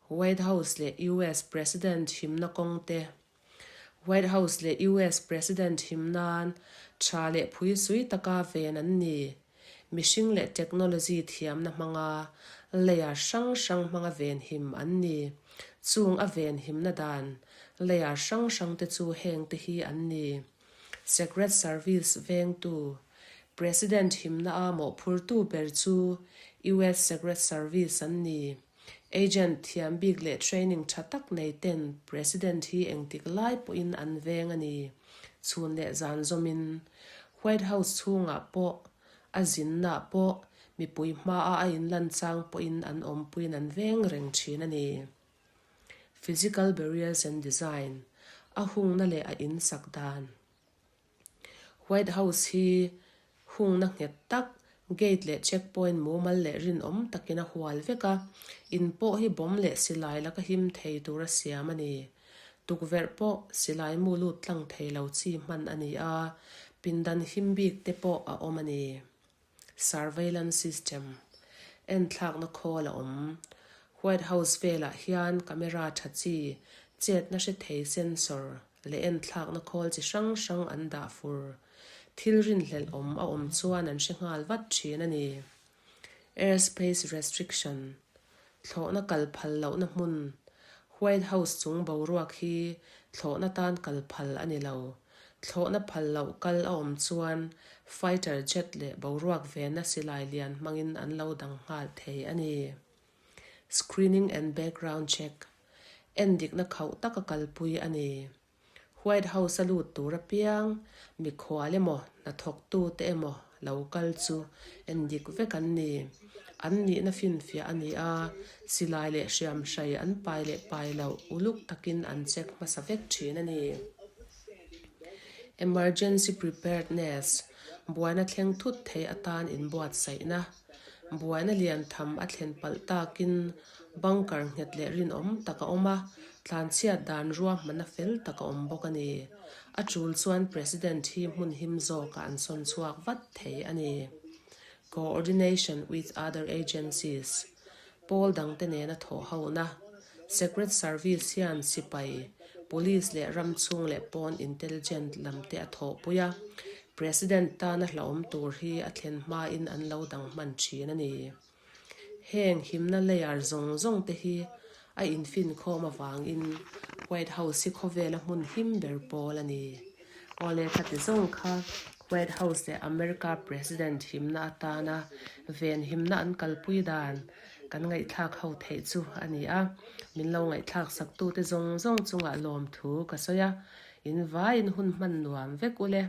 White House leh US President himna kawng te White House leh US President him nan tha leh phui sui taka ven an ni. Mihring leh technology thiamna hmanga layer hrang hrang hmanga ven him an ni. Chung a ven himna dan layer hrang hrang te chu heng te hi an ni. Secret Service vengtu President himna a mawhphurtu ber chu US Secret Service an ni. Agent thiam bik leh training tha tak nei ten President hi engtik lai pawhin an veng a ni. Chhun leh zan zawmin White House chhungah pawh, a zinnaah pawh, mipui hmaa a inlan chang pawhin an awmpuiin an veng reng thin a ni. Physical Barriers and Design, A hungna leh a insak dan. White House hi hungna nghet tak, gate leh checkpoint mumal leh rinawm takin a hual vek a, in pawh hi bomb leh silai laka him thei tura siam a ni. Tukverh pawh silai mu lut tlang thei lo chi hman a ni a, pindan him bik te pawh a awm a ni. Surveillance system enthlakna khawl a awm. White House velah hian camera tha chi, chetna hre thei sensor leh enthlakna khawl chi hrang hrang an dah fur. Thil rinhlelh awm a awm chuan an hre nghal vat thin a ni. Airspace restriction, Thlawhna kal phal lohna hmun, White House chung boruak hi thlawhna tan kal phal a ni lo. Thlawhna phal loh kal a awm chuan fighter jet leh boruak vena silai lian hmangin an lo dang nghal thei a ni. Screening and background check, Endikna khauh taka kalpui a ni. White House a lut tur apiang, mikhual emaw, hnathawktute emaw lo kal chu endik vek an ni. An nihna finfiah a ni a, silai leh hriamhrai an pai leh pai loh uluk takin an check hmasa vek thin a ni. Emergency preparedness, buaina thleng thut thei atan inbuatsaihna, buaina lian tham a thlen palh takin Bunker nghet leh rinawm tak a awm a, tlanchhiat dan ruahmanna fel tak a awm bawk a ni. A tul chuan President hi hmun him zawkah an sawn chhuak vat thei a ni. Coordination with other agencies, Pawl dangte nena thawh hona, Secret Service hian sipai, Police leh ram chhung leh pawn intelligent lamte a thawhpui a, President tana hlauhawm tur hi a thlen hmain an lo dang hman thin a ni. Heng himna layer zawng zawng te hi a infinkhawm avangin White House hi khawvela hmun him ber pawl a ni. Awle khati zawng kha White House leh America President himna atana ven himna an kalpui dan kan ngaihthlak ho theih chu a ni a. Min lo ngaihthlak saktute zawng zawng chungah lawmthu ka sawi a, in vaiin hun hman nuam vek ule.